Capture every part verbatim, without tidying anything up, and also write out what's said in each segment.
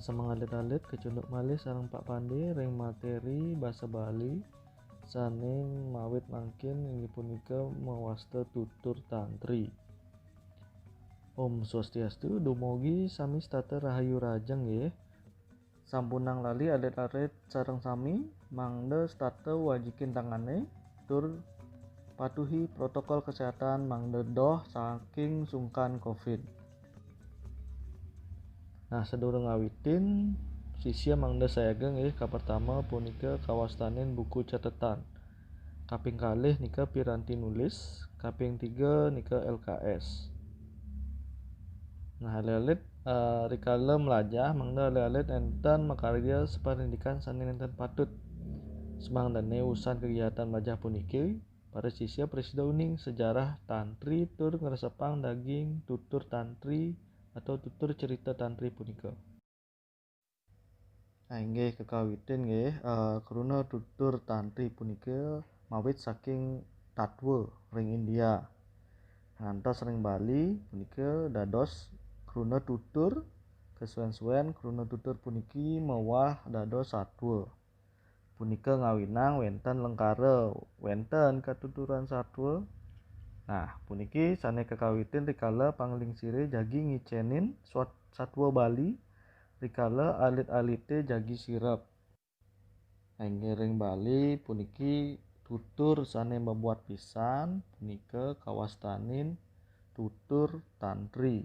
Semangat alit-alit kecunduk malih sareng Pak Pande ring materi basa Bali sane mawit mangkin inggih punika mawasta tutur tantri. Om Swastiastu, dumugi sami setata rahayu rajeng nggih. Sampunang lali alit-alit sareng sami mangda setata wajikin tangane tur patuhi protokol kesehatan mangda doh saking sungkan covid. Nah, sadurung ngawitin, sisia mangda sayaga nggih, kapertama punika kawastanin buku catetan. Kaping kalih nika piranti nulis, kaping tiga nika L K S. Nah, alit-alit eh, rikala mlajah mangda alit-alit enten makarya saparindikan sane nenten patut. Semangdane usan kegiatan mlajah puniki, para sisia prasida uning sejarah tantri tur ngresepang daging tutur tantri atau tutur cerita tantri punika. Nah, inggih kekawitin nggih, eh, kruna tutur tantri punika mawit saking tatwa ring India. Ngantos ring Bali punika dados kruna tutur, kesuwen-suwen kruna tutur puniki mewah dados satwa. Punika ngawinang wenten lengkara, wenten katuturan satwa. Nah, puniki sane kekawitin rikala panglingsire jagi ngicenin swat-, satwa Bali rikala alit-alite jagi sirep. Inggih ring Bali puniki tutur sane mabuat pisan punika kawastanin tutur tantri.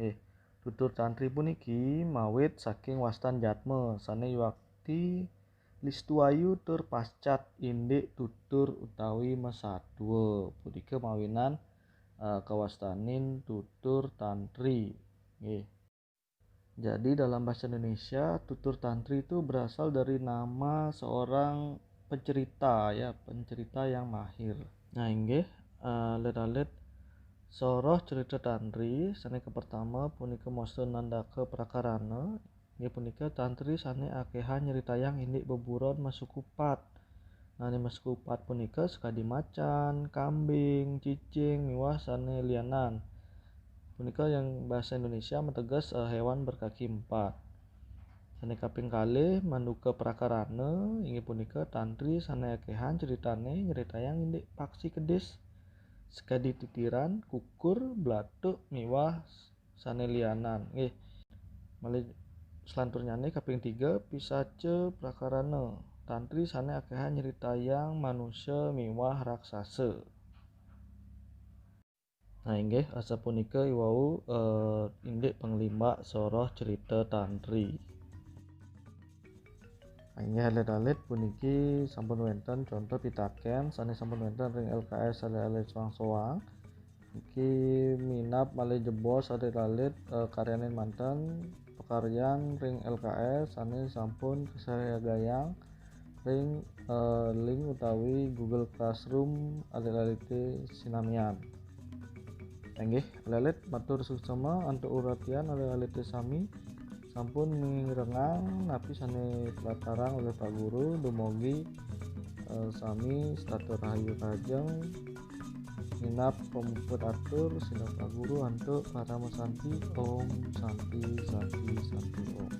Eh, tutur tantri puniki mawit saking wastan jatma sane yuakti listuayu tur pascat indik tutur utawi masatwa. Punika mawinan eh, kawastanin tutur tantri. Nggih. Jadi dalam bahasa Indonesia tutur tantri itu berasal dari nama seorang pencerita ya, pencerita yang mahir. Nah, inggih eh, alit-alit soroh cerita tantri sane kapertama punika mawasta Nandaka Prakarana, inggih punika tantri sane akehan nyritayang indik beburon masukupat. Nah, ane masukupat punika sakadi macan, kambing, cicing, miwah sane lianan. Punika yang bahasa Indonesia mateges eh, hewan berkaki empat. Sane kaping kalih Manduka Prakarana, inggih punika tantri sane akehan critane nyritayang indik paksi kedis, sakadi titiran, kukur, blatuk miwah sane lianan. Nggih. Malih selanturnyane kaping tiga Pisaca Prakarana, tantri sane akehan nyritayang manusa miwah raksasa. Nah, inggih asapunika iwau eh, indik panglimbak soroh cerita tantri. Nah, inggih alit-alit puniki sampun wenten contoh pitaken sane sampun wenten ring L K S alit-alit soang-soang. Niki minab malih jebos alit-alit eh, karyanin manten pakaryan ring L K S sane sampun kasayagayang ring eh, link utawi Google Classroom alit-alite sinamian. Inggih, alit-alit matur suksma antuk uratian alit-alite sami sampun mirengang napi sane platarang olih Pak Guru, dumugi eh, sami setata rahayu rajeng. Minab pamuput atur sineb Pak Guru antuk parama santi. Om Santi, Santi, Santi Om.